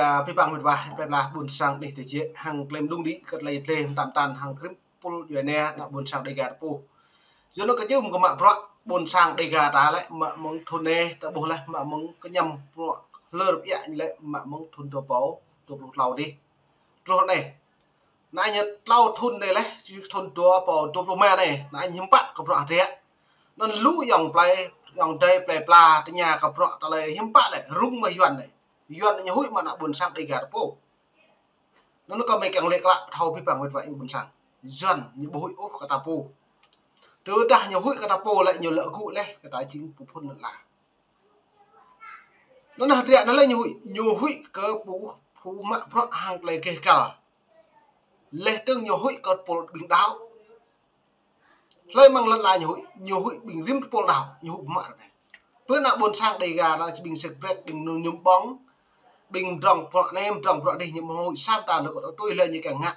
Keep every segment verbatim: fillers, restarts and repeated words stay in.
Ơ, abih bang mĕt wa, plơi pla ƀôn sang anih tơjĕ, hăng klem đung đĭ kơ tơlơi tlĕ mơtam mơtam hăng krĭm pul djuai ania ană ƀôn sang Dêga ta pô. Yua anŭn kơ jum kơ mă bruă ƀôn sang Dêga ta lĕ mă mơ̆ng thŭn anai ta ƀuh laih mă mơ̆ng kơñăm bruă hlơr pơiă lĕ mă mơ̆ng thŭn dua rơbâo dua pluh klâo dih. Truh anai. Anai ñu klâo thŭn anai laih, či thŭn dua rơbâo dua pluh rơma anai, anai ñu hiư̆m pă kơ bruă hơdră. Anŭn lu ayŏng plơi, ayŏng adơi plơi pla tơña kơ bruă tơlơi hiư̆m pă lĕ, rŭng mơ̆ Yuan anai. Yuan ñu huĭ mă ană ƀôn sang Dêga ta pô. Anŭn kơ mơi kiăng lĕ klă pơthâo abih bang mĕt wa ƀôn sang. Yuan ñu ƀu huĭ ôh kơ ta pô. Tơdah ñu huĭ kơ ta pô lĕ ñu lăi gŭ laih kơ ta jing pô phŭn lŏn ala. Anŭn hơdră anŭn lĕ ñu huĭ, ñu huĭ kơ pô, pô mă bruă hăng tơlơi gêh gal. Laih dơ̆ng ñu huĭ kơ pô ƀing đaŏ. Hlơi mơ̆ng lŏn ala ñu huĭ, ñu huĭ ƀing rĭm tơpul đaŏ, ñu huĭ mă ră anai. Pơ ană ƀôn sang Dêga anai či ƀing sek brek, ƀing mơñum ƀơ̆ng, ƀing mdrŏng bruă anai, mdrŏng bruă adih ñu mơ̆ huĭ sa mơta lơ̆ kơ tui hlơi ñu kiăng ngă.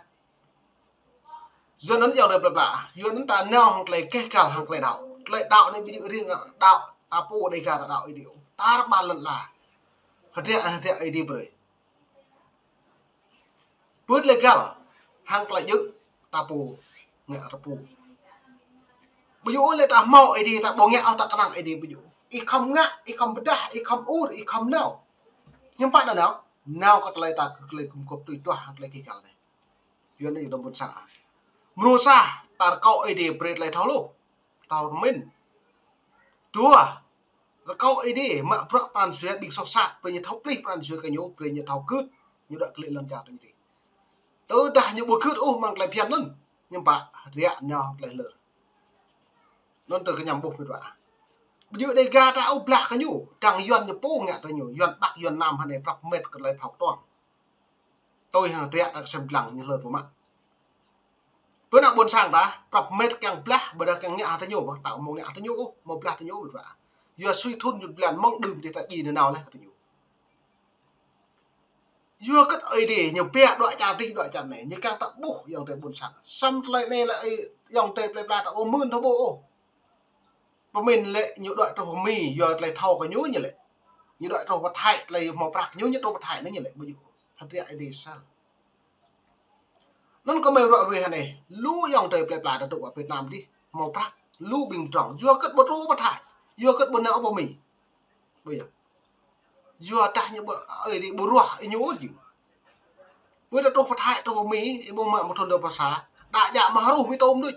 Yua anŭn ayŏng adơi plơi pla, yua anŭn ta nao hăng tơlơi gêh gal hăng tơlơi đaŏ. Tơlơi đaŏ anai ƀu djơ̆ riêng đaŏ ta pô Dêga ta đaŏ Ơi Adai. Tar ƀar lŏn ala. Hơdră, hơdră Ơi Adai brơi. Pơ tơlơi găl, hăng tơlơi djơ̆, ta pô ngă ta pô. Ƀu djơ̆ ôh lĕ ta hmâo Ơi Adai, ta ƀu ngă ôh, ta kơnang Ơi Adai ƀu djơ̆. Ih khŏm ngă, ih khŏm pơdah, ih khŏm ur, ih khŏm nao. Hiư̆m pă nao nao, nao kơ tơlơi ta kơ tơlơi gum gôp tui tuah hăng tơlơi gêh gal anai. Yua anŭn yơh dŏ ƀôn sang. Mrô sa, ta rơkâo Ơi Adai brơi tơlơi thâo hluh, thâo pơmĭn. Dua, rơkâo Ơi Adai mă bruă pran jua ƀing soh sat, brơi ñu thâo plih pran jua kơ ñu, brơi ñu thâo gưt, ñu đuaĭ kơ lĕ lŏn čar ta ñu dih. Tơdah ñu ƀu gưt ôh mơ̆ng tơlơi phiăn anŭn, hiư̆m pă hơdră nao hăng tơlơi hlơr. Anŭn tơ kơñăm ƀuh mĕt wa. Ƀu djơ̆ Dêga ta ôh blah kơ ñu, dăng Yuan ñu pô ngă ta ñu, Yuan Bắc, Yuan Nam hơnai prăp mĕt kơ tơlơi phao tuang. Tui hăng hơdră ta kơsem dlăng ñu hlơr pơmă. Pơ ană ƀôn sang ta, prăp mĕt kiăng blah, ƀôdah kiăng ngă hăng ta ñu, ta mơ̆ ngă hăng ta ñu ôh, mơ̆ blah ta ñu ôh mĕt wa. Yua sui thŭn jŭt blan mơ̆ng đưm dih ta djai nao laih hăng ta ñu. Yua kơ Ơi Adai ñu pia đuaĭ čar dih, đuaĭ čar anai, ñu kiăng ta ƀuh ayŏng adơi ƀôn sang. Samơ̆ tơlơi anai lĕ ayŏng adơi plơi pla ta ƀu mưn thâo ƀuh ôh. Pơmĭn lĕ ñu đuaĭ truh pơ Mi, yua tơlơi thâo kơ ñu ñu lĕ. Ñu đuaĭ truh pơ Thái, tơlơi hmâo prăk ñu, ñu truh pơ Thái anai ñu lĕ, ƀu djơ̆. Hơdră Ơi Adai sel. Anŭn kơ mơi ră ruai hơnai, lu ayŏng adơi plơi pla ta dŏ pơ Việt Nam dih, hmâo prăk, lu ƀing mdrŏng, yua kơ ƀu truh pơ Thái, yua kơ ƀu nao pơ Mi. Ƀu djơ̆. Yua dah ñu ƀu, Ơi Adai ƀu ruah ñu ôh jing. Ƀu ta truh pơ Thái, truh pơ Mi, ih ƀu mă mơ̆ thŭn dua rơbâo sa. Đa djă mơ̆ hruh Mi tôm đôč.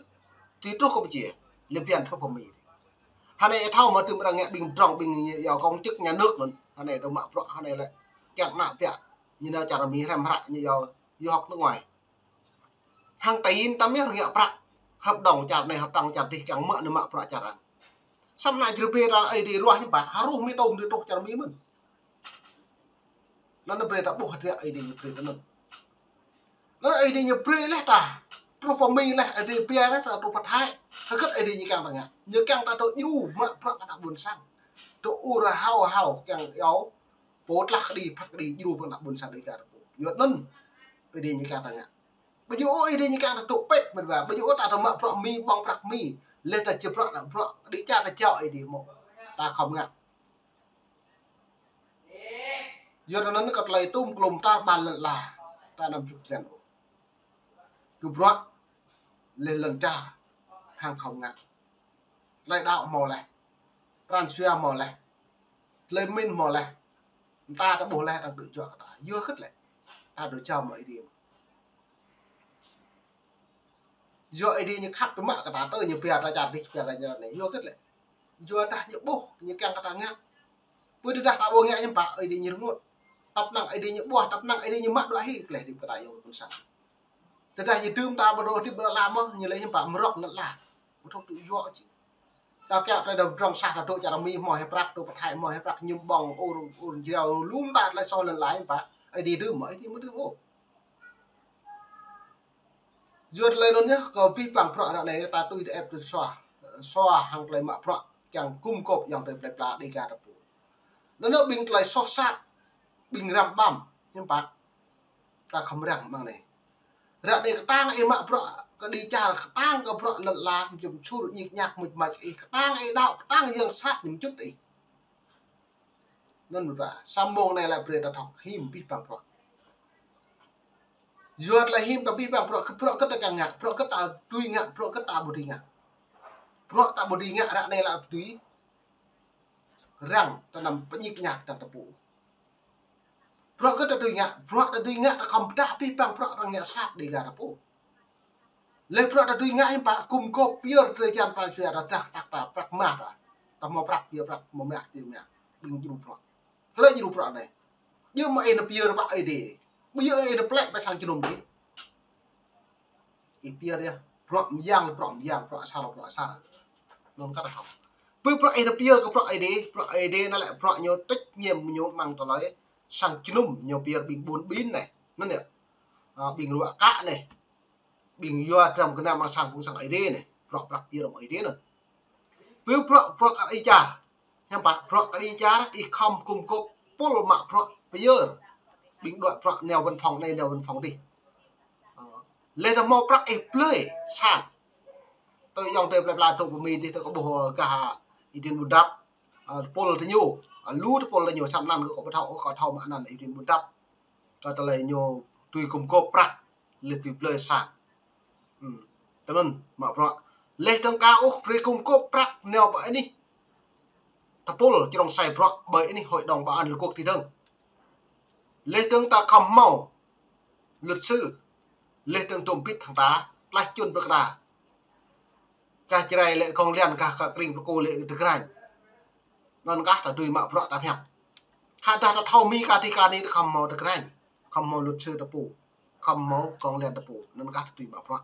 Či truh Campuchia, lĕ phiăn truh pơ Mi. Hơnai ih thâo mơ̆ tơm arăng ngă ƀing mdrŏng, ƀing yua công chức nhà nước anŭn. Hơnai dŏ mă bruă, hơnai lĕ kiăng ană biă. Ñu nao čar Mi hrăm hră ñu yua, yua học nước ngoài. Hăng tơin tăm yơh rơngiă prăk. Hợp đồng čar anai, hợp đồng čar dih kiăng mă anai mă bruă čar arăng. Samơ̆ ană Jrai brơi ta Ơi Adai ruah ñu pă, hruh Mi tôm dih truh čar Mi mơ̆n. Anŭn brơi ta ƀuh hơdră Ơi Adai ñu brơi ta anŭn. Anŭn Ơi Adai ñu brơi laih ta. Truh pơ Mi laih, Ơi Adai pia laih ta truh pơ Thái. Hơget Ơi Adai ñu kiăng ta ngă. Ñu kiăng ta dŏ djru mă bruă kơ ană ƀôn sang. Dŏ ur hao hao kiăng iâu pô tlah kơđi, phat kơđi, djru ƀing ană ƀôn sang Dêga ta pô. Yua anŭn, Ơi Adai ñu kiăng ta ngă. Ƀu djơ̆ ôh Ơi Adai ñu kiăng ta tŭ pĕt mĕt wa, ƀu djơ̆ ôh ta dŏ mă bruă Mi, ƀơ̆ng prăk Mi. Laih ta či bruă ană bruă, kơđi čar ta jao Ơi Adai mơ̆. Ta khŏm ngă. Yua anŭn kơ tơlơi tum klum ta ƀar lŏn ala, ta anăm čŭk čan ôh. Kơ bruă, laih lŏn čar, hăng khŏm ngă. Tơlơi đaŏ hmâo laih. Pran jua hmâo laih. Tơlơi pơmĭn hmâo laih. Mơta ta ƀuh laih arăng tŭ juă kơ ta. Yua hơget lĕ. Ta dŏ jao mă Ơi Adai mơ̆. Yua Ơi Adai ñu khăp tơmă kơ ta tơ ñu pia ta čar dih, pia ta čar anai. Yua hơget lĕ. Yua dah ñu ƀuh, ñu kiăng kơ ta ngă. Pơ tơdah ta ƀu ngă hiư̆m pă, Ơi Adai ñu rơngot. Tăp năng Ơi Adai ñu ƀuah, tăp năng Ơi Adai ñu mă đuaĭ hĭ, tơlơi hơdip kơ ta ayŏng adơi ƀôn sang. Tơdah ñu tơm ta ƀu dŏ hơdip ƀơi lŏn ala mơ̆, ñu lĕ hiư̆m pă mrŏk lŏn ala. Ƀu thâo tŭ juă či. Ta kiăng tơlơi dŏ mdrŏng sah ta dŏ čar Mi hmâo hĭ prăk, dŏ pơ Thái hmâo hĭ prăk, mơñum ƀơ̆ng ur, ur jrao lu mơta tơlơi soh lŏn ala hiư̆m pă, Ơi Adai dưm mơ̆, Ơi Adai ƀu dưm ôh. Yua tơlơi anŭn yơh, kơ abih bang bruă ră anai ta tui tơ ĕp tui sua, sua hăng tơlơi mă bruă kiăng gum gôp ayŏng adơi plơi pla Dêga ta pô. Anŭn yơh ƀing tơlơi soh sat, ƀing răm ƀăm, hiư̆m pă. Ta khŏm răng mơ̆ng anai. Ră anai kơtang ih mă bruă kơđi čar, kơtang kơ bruă lŏn ala, mơčum čur, ñik ñak, muč mač ih, kơtang ih đaŏ, kơtang yang sat ñu mčŭt ih. Anŭn mơ̆ ta, samơ̆ mông anai lĕ brơi ta thâo hĭ abih bang bruă. Yua tơlơi hiam ta abih bang bruă, bruă hơget ta kiăng ngă, bruă hơget ta dưi ngă, bruă hơget ta ƀu dưi ngă. Bruă ta ƀu dưi ngă ră anai lĕ ƀu dưi. Răng ta anăm pơñik ñak ta tơpŭ. Bruă hơget ta dưi ngă, bruă ta dưi ngă ta khŏm pơdah abih bang bruă arăng ngă sat Dega ta pô. Lĕ bruă ta dưi ngă hiư̆m pă, gum gôp pơyơr drơi jan pran jua ta, dah tak ta prăk mah ta. Ta hmâo prăk pơyơr prăk, hmâo mah pơyơr mah. Ƀing djru bruă. Hlơi djru bruă anai? Djơ̆ mơ̆ ih nao pơyơr pơ Ơi Adai. Ƀu djơ̆ ih nao plĕ pơ sang jơnum dih. Ih pơyơr yơh, bruă mơyang, bruă mơyang, bruă asar, bruă asar. Anŭn kơ ta thâo. Pơ bruă ih nao pơyơr kơ bruă Ơi Adai, bruă Ơi Adai anŭn lĕ bruă ñu trách nhiệm ñu mơ̆ng tơlơi sang jơnum ñu pơyơr ƀing ƀun ƀin anai. Anŭn yơh. A, ƀing ruă kă anai. Ƀing yua dram gơnam amăng sang phung sang Ơi Adai anai. Bruă prăk pơyơr amăng Ơi Adai anŭn. Pơ bruă, bruă kơ ih čar. Hiư̆m pă, bruă kơ ih čar, ih khŏm gum gôp pul mă bruă pơyơr. Ƀing đuaĭ bruă nao văn phòng anai, nao văn phòng dih. Ơ, lĕ ta hmâo prăk ih blơi sang. Tui ayŏng adơi plơi pla dŏ pơ Mi dih, tui kâo ƀuh gah Y Duen Bundap. Ơ, tơpul tơ ñu. Ơ, lu tơpul tơ ñu, samơ̆ anăn kâo ƀu thâo, kâo thâo mă anăn Y Duen Bundap. Kơ tơlơi ñu tui gum gôp prăk, lĕ tui blơi sang. Hmm. Tui anŭn mă bruă. Lĕ dơ̆ng kâo ôh brơi gum gôp prăk nao pơ anih. Tơpul čơrông sai bruă ƀơi anih Hội đồng Bảo an Liên Hợp Quốc ti dơ̆ng. Lĕ dơ̆ng ta khŏm hmâo luật sư. Lĕ dơ̆ng dôm bit hăng ta, tlaih čun pơkra. Gah Jrai lĕ Gong Lian, gah, gah Kring Pơkô lĕ Dơgrañ. Anŭn kah ta dưi mă bruă ta pơhiăp. Khă dah ta thâo Mi kah dih kah anai ta khŏm hmâo Dơgrañ, khŏm hmâo luật sư ta pô, khŏm hmâo Gong Lian ta pô. Anŭn kah ta dưi mă bruă.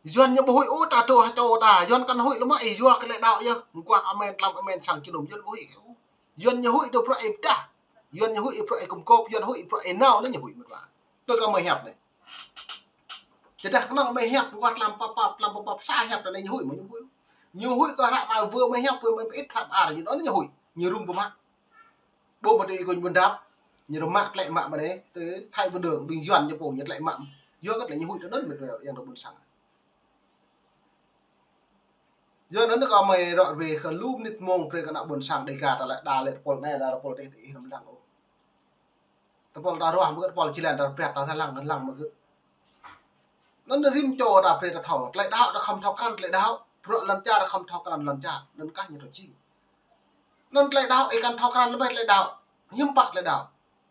Yuan ñu ƀu huĭ ôh ta dŏ hơčâo ta, Yuan kăn huĭ lơ̆m ih yua kơ tơlơi đaŏ yơh, mơguah amen tlam amen sang jơnum, Yuan ƀu huĭ ôh. Yuan ñu huĭ dŏ bruă ih pơdah, Yuan ñu huĭ bruă ih gum gôp, Yuan huĭ bruă ih nao, anŭn ñu huĭ mơ̆n wa. Tui kơ mơi hiăp anai. Tơdah kơnơ̆ng mơi hiăp, ƀu kơ tlam pap pap, tlam pap pap, sa hiăp ta anai ñu huĭ mơ̆ ñu huĭ. Ñu huĭ kơ hră mă wơ̆ mơi hiăp, wơ̆ mơi pơit hră mơar, ñu anŭn ñu huĭ. Ñu rŭng pơmă. Ƀu mă tui Y Duen Bundap, ñu rŭng mă tlĕ mă mơ̆ anai, tui Thái Văn Đường, ƀing Yuan ñu pô, ñu tlĕ mă. Yua kơ tơlơi ñu huĭ tui anŭn mơ̆n wa ayŏng adơi ƀôn sang. Yua anŭn kơ mơi ră ruai kơ lu mơnit mông brơi kơ ană ƀôn sang Dega ta lĕ, đa lĕ tơpul anai, đa tơpul adih, adih ih anăm lăng ôh. Tơpul ta ruah, ƀu kơ tơpul či lăng, ta rơbat, ta rơlăng, ta rơlăng mơ̆ gơ̆. Anŭn rĭm čô ta brơi ta thâo, tơlơi đaŏ ta khŏm thâo krăn tơlơi đaŏ, bruă lŏn čar ta khŏm thâo krăn lŏn čar, anŭn kah ñu thâo jing. Anŭn tơlơi đaŏ ih kăn thâo krăn lĕ ƀai tơlơi đaŏ, hiư̆m pă tơlơi đaŏ.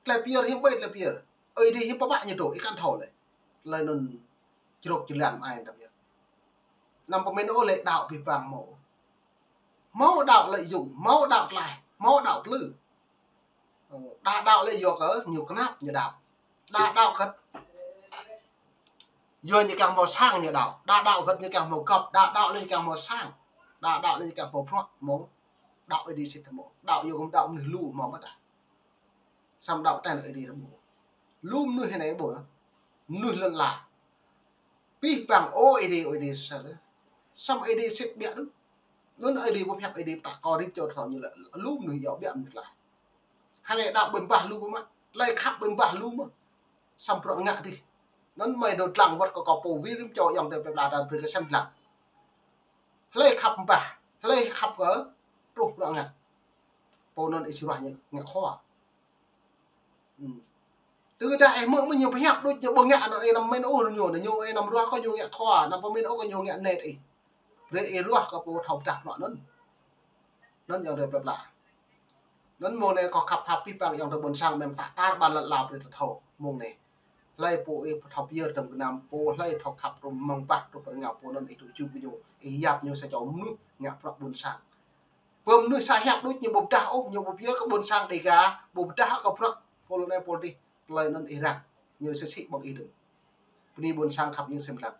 Tơlơi pơyơr hiư̆m ƀai tơlơi pơyơr. Ơi Adai hiư̆m pơpă ñu dŏ, ih kăn thâo lĕ. Tơlơi anŭn jrôk jơlan ai ta pơyơr. Anăm pơmĭn ôh lĕ đaŏ abih bang hmâo. Hmâo đaŏ lĕ yŭng, hmâo đaŏ tlaih, hmâo đaŏ plư. Ơ, đa đaŏ lĕ yua kơ ñu kơnap ñu đaŏ. Đa đaŏ hơget yua ñu kiăng hmâo sang ñu đaŏ. Đa đaŏ hơget ñu kiăng hmâo gŏp, đa đaŏ lĕ ñu kiăng hmâo sang. Đa đaŏ lĕ ñu kiăng hmâo bruă, hmâo đaŏ Ơi Adai sĭt hmâo. Đaŏ yua kơ đaŏ mơnuih lu hmâo mơ̆ đa. Samơ̆ đaŏ ten Ơi Adai ƀu. Lu mơnuih anai ƀu, mơnuih lŏn ala. Abih bang ơ Ơi Adai, Ơi Adai sa lĕ. Samơ̆ Ơi Adai sĭt biă đôč. Anŭn Ơi Adai pơhiăp, Ơi Adai pơtă kơ rĭm čô thâo ñu lĕ lu mơnuih yua biă mơnuih tlaih. Hơnai đaŏ ƀơi bah lu mơ̆, tơlơi khăp ƀơi bah lu mơ̆. Samơ̆ bruă ngă dih. Anŭn mơi dŏ lăng wơ̆t kơ kâo pô wĭ rĭm čô ayŏng adơi plơi pla ta brơi kơ sem lăng. Hlơi khăp bah, hlơi khăp kơ truh bruă ngă. Pô anŭn ih či ruah ñu ngă khua. Hmm. Tơdah ih hmư̆ mơ̆ ñu pơhiăp đôč ñu ƀu ngă anŭn ih anăm pơmĭn ôh ñu, ñu ih anăm ruah kơ ñu ngă khua, anăm pơmĭn ôh kơ ñu ngă net ih. Brơi ih ruah kơ pô thâo pơdah bruă anŭn. Anŭn ayŏng adơi plơi pla. Anŭn mông anai kâo khăp pap abih bang ayŏng adơi ƀôn sang mơ̆ng ta tar ƀar lŏn ala brơi ta thâo mông anai. Hlơi pô ih thâo pơyơr tơm gơnam, pô hlơi thâo khăp rŭm mơ̆ng bah rŭm pơrơngao pô anŭn ih dŏ jum kơ ñu, ih yap ñu sa čô mơnuih ngă bruă ƀôn sang. Pơ mơnuih sa hiăp đôč ñu ƀu pơdah ôh, ñu ƀu pơyơr kơ ƀôn sang Dega, ƀu pơdah kơ bruă pô anai pô adih, tơlơi anŭn ih răng, ñu sĭ sĭ ƀơ̆ng ih dơ̆ng. Bơni ƀôn sang khăp ñu sem lăng.